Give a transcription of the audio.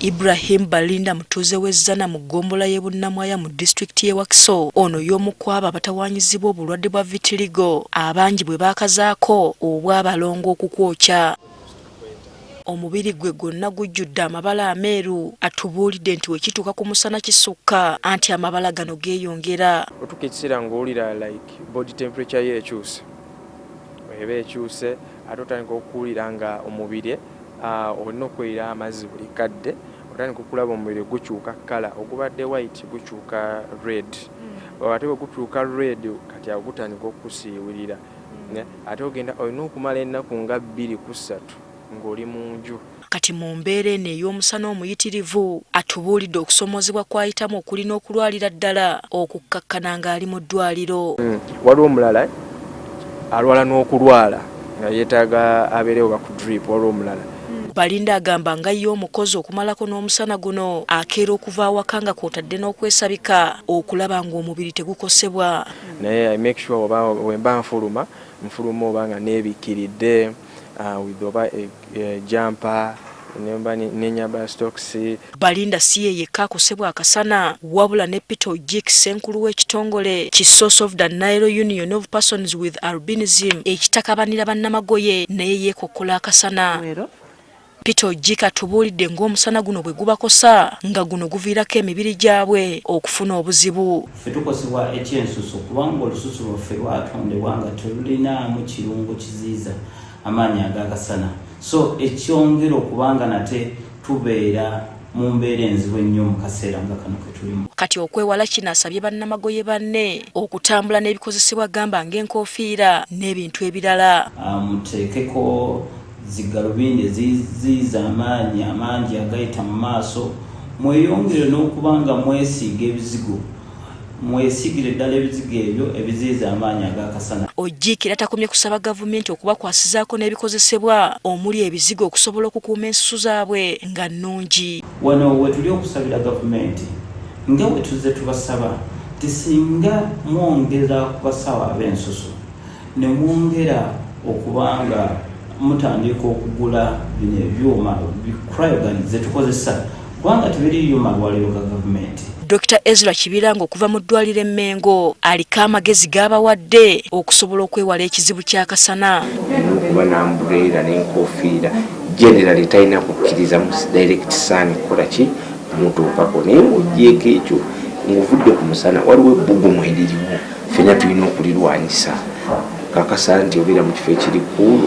Ibrahim Balinda mutuuze w'e Zzana mu ggombolola y'e Bunnamwaya mu disitulikiti y'e Wakiso. Ono y'omu ku abo abatawaanyizibwa obulwadde bwa vitiligo abangi bwe baakazaako obw'abalongo okukwokya. Omubiri gwe gwonna gujjudde amabala ameeru. Atubuulidde nti wekituuka ku musana kisukka anti amabala gano geeyongera. Otuuka ekiseera ng'owulira like body temperature yo ekyuse, eba ekyuse ate otandika okuwulira nga omubiri olina okweyira amazzi buli kadde, otandika okulaba omubiri gukyuka kkala, ogubadde white gukyuka red, ate bwe gukyuka red kati awo gutandika okukusiiwirira, ate ogenda olina okumala ennaku nga 2 ku 3 ng'oli mu nju. Kati mu mbeera eno ey'omusana omuyitirivu, atubuulidde okusoomoozebwa kw'ayitamu okuli n'okulwalira ddala okukkakkana ng'ali mu ddwaliro. Waliwo omulala alwala n'okulwala nga yeetaaga abeerewo ba ku drip, waliwo omulala. Balinda agamba nga ye omukozi okumalako n'omusana guno akeera okuva awaka nga kw'otadde n'okwesabika okulaba ng'omubiri tegukosebwa. Naye I make sure oba wemba nfuluma, nfuluma oba nga neebikkiridde with oba jumper, nemba nenyambala socks. Balinda si ye yekka akosebwa akasana, wabula ne Peter Ojik, ssenkulu w'ekitongole ki Source of the Nile Union of Persons with Albinism ekitakabanira bannamagoye, naye yeekokkola akasana. Peter Ojik atubuulidde ng'omusana guno bwe gubakosa, nga guno guviirako emibiri gyabwe okufuna obuzibu. Ffe tukosebwa ekyensuso kubanga olususu lwaffe lwatondebwa nga terulinaamu kirungo kiziiza amaanyi ag'akasana, so ekyongera okubanga nate tubeera mu mbeera enzibu ennyo mu kaseera nga kano ke tulimu. Kati okwewala kino, asabye bannamagoye banne okutambula n'ebikozesebwa, gamba ng'enkofiira n'ebintu ebirala. Muteekeko zigalubindi eziziiza amaanyi amangi agayita mu maaso, mweyongere n'okuba nga mwesiiga ebizigo, mwesigire ddala ebizigo ebyo ebiziiza amaanyi ag'akasana. Ojik era takomye kusaba gavumenti okubakwasizaako n'ebikozesebwa omuli ebizigo okusobola okukuuma ensusu zaabwe nga nnungi. Wano wetuli okusabira gavumenti nga bwe tuzze tubasaba nti singa mwongera ku basawo ab'ensusu ne mwongera okuba nga mutandika okugula bino ebyuma cryogun zetukozesa, kubanga tebiriiyo malwaliro ga gavumenti. Dr Ezra Kibiranga okuva mu ddwaliro e Mmengo aliko amagezi g'abawadde okusobola okwewala ekizibu ky'akasana. Olina okuba n'umbrella n'enkofiira. Generally talina kukkiriza mu direct sun kukola ki kumutuukako, naye ng'ogyeko ekyo, ng'ovudde ku musana, waliwo ebbugumu eririwo, ffenna tulina okulirwanyisa. Kakasa nti obeera mu kifo ekiri cool.